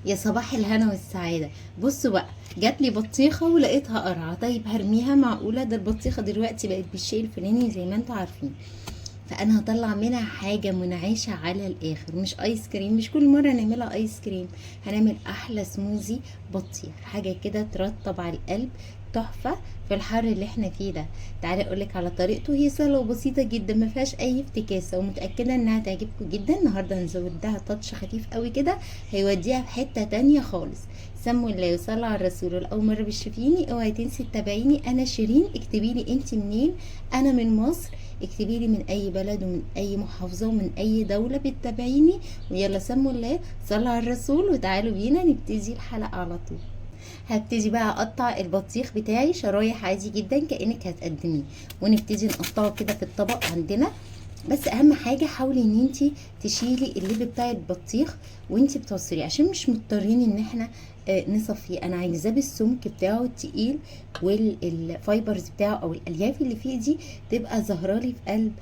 يا صباح الهنا والسعادة. بصوا بقى، جات لي بطيخة ولقيتها قرعة. طيب هرميها؟ معقولة؟ ده البطيخة دلوقتي بقت بالشيء الفلاني زي ما انتوا عارفين. فانا هطلع منها حاجة منعشة على الاخر، مش ايس كريم، مش كل مرة نعملها ايس كريم، هنعمل احلى سموزي بطيخ، حاجة كده ترطب على القلب، تحفة في الحر اللي احنا فيه ده. تعالي اقولك على طريقته، هي سهلة وبسيطة جدا، ما فيهاش اي افتكاسة، ومتأكدة انها تعجبكم جدا. النهاردة هنزود لها touch خفيف قوي كده، هيوديها في حتة تانية خالص. سموا الله وصلوا على الرسول. الاول مرة بتشوفيني اوعي تنسي تتابعيني، انا شيرين. اكتبي لي انت منين، انا من مصر. اكتبي لي من اي بلد ومن اي محافظة ومن اي دولة بتتابعيني. ويلا سموا الله صلوا على الرسول، وتعالوا بينا نبتدي الحلقة على طول. هبتدي بقى اقطع البطيخ بتاعي شرايح عادي جدا كأنك هتقدميه، ونبتدي نقطعه كده في الطبق عندنا. بس اهم حاجة حاولي ان انتي تشيلي اللب بتاع البطيخ وانتي بتعصريه، عشان مش مضطرين ان احنا نصفيه. انا عايزاه بالسمك بتاعه التقيل، وال fibers بتاعه او الالياف اللي فيه دي تبقى ظاهره لي في قلب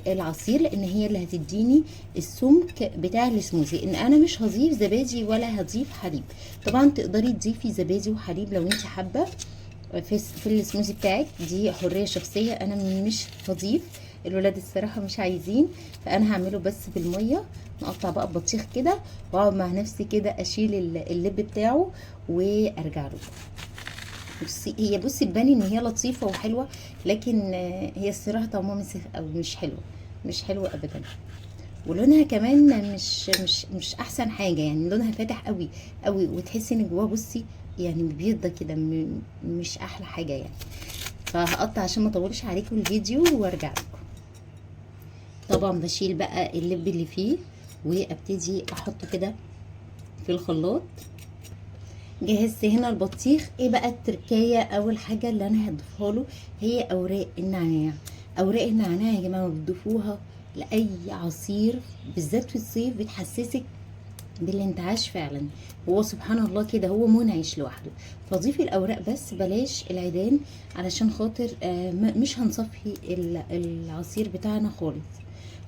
العصير، لان هي اللي هتديني السمك بتاع السموزي. ان انا مش هضيف زبادي ولا هضيف حليب. طبعا تقدري تضيفي زبادي وحليب لو انت حابة في السموزي بتاعك، دي حرية شخصية. انا مش هضيف، الولاد الصراحة مش عايزين، فانا هعمله بس بالمية. نقطع بقى البطيخ كده، واقعد مع نفسي كده اشيل اللب بتاعه وارجع له. بصي هي تبان ان هي لطيفة وحلوه، لكن هي الصراحة طعمها مسخ او مش حلوة، مش حلوة ابدا. ولونها كمان مش احسن حاجة، لونها فاتح قوي قوي، وتحسي ان جواه بصي بيضة كده، مش احلى حاجة. فهقطع عشان ما اطولش عليكم الفيديو وارجع لكم. طبعا بشيل بقى اللب اللي فيه وابتدي احطه كده في الخلاط. جهزت هنا البطيخ. ايه بقى التركية؟ اول حاجة اللي انا هضيفها له هي اوراق النعناع. اوراق النعناع يا جماعة بتضيفوها لاي عصير بالذات في الصيف، بتحسسك بالانتعاش فعلا. هو سبحان الله كده هو منعش لوحده. فضيفي الاوراق بس، بلاش العيدان علشان خاطر مش هنصفي العصير بتاعنا خالص.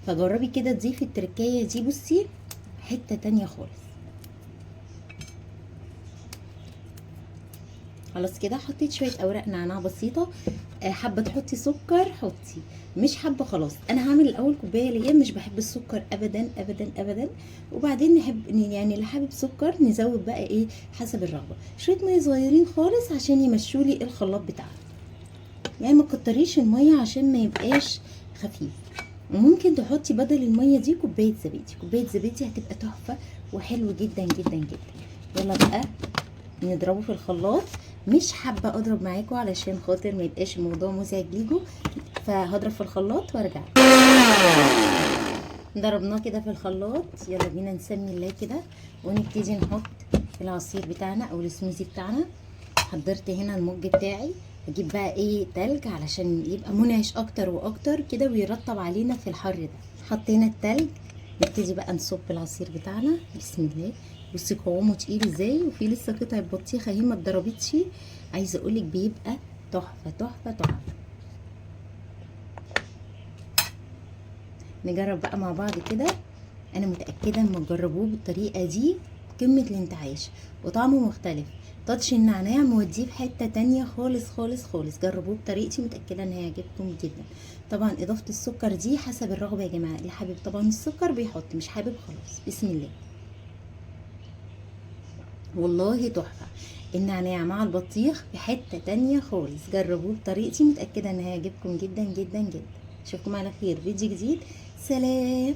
فجربي كده تضيفي التركية دي، بصي حتة تانية خالص. خلاص كده حطيت شوية اوراق نعناع بسيطة. حابة تحطي سكر حطي، مش حابة خلاص. انا هعمل الاول كوباية ليا، مش بحب السكر ابدا ابدا ابدا، وبعدين نحب اللي حابب سكر نزود بقى ايه حسب الرغبة. شوية مية صغيرين خالص عشان يمشوا لي الخلاط بتاعنا، ما تكتريش المية عشان ما يبقاش خفيف. وممكن تحطي بدل المية دي كوباية زبادي، كوباية زبادي هتبقى تحفة وحلو جدا جدا جدا. يلا بقى نضربه في الخلاط. مش حابة اضرب معاكم علشان خاطر ما يبقاش الموضوع مزعج ليكم، فهضرب في الخلاط وارجع. ضربناه كده في الخلاط، يلا بينا نسمي الله كده ونبتدي نحط العصير بتاعنا او السموزي بتاعنا. حضرت هنا المج بتاعي، هجيب بقى ايه تلج علشان يبقى منعش اكتر واكتر كده ويرطب علينا في الحر ده. حطينا التلج، نبتدي بقى نصب العصير بتاعنا. بسم الله. بصي قوامه تقيل ازاي، وفي لسه قطعه بطيخه اهي ما اتضربتش. عايزه اقولك بيبقى تحفة تحفة تحفة. نجرب بقى مع بعض كده. انا متاكدة اما تجربوه بالطريقة دي قمة الانتعاش وطعمه مختلف. تاتش النعناع موديه في حتة تانية خالص خالص خالص. جربوه بطريقتي، متاكدة ان هيعجبكم جدا. طبعا اضافه السكر دي حسب الرغبة يا جماعة، اللي حابب طبعا السكر بيحط، مش حابب خلاص. بسم الله. والله تحفة النعناع مع البطيخ في حتة تانية خالص. جربوه بطريقتي، متاكدة ان هيعجبكم جدا جدا جدا. اشوفكم على خير فيديو جديد. سلام.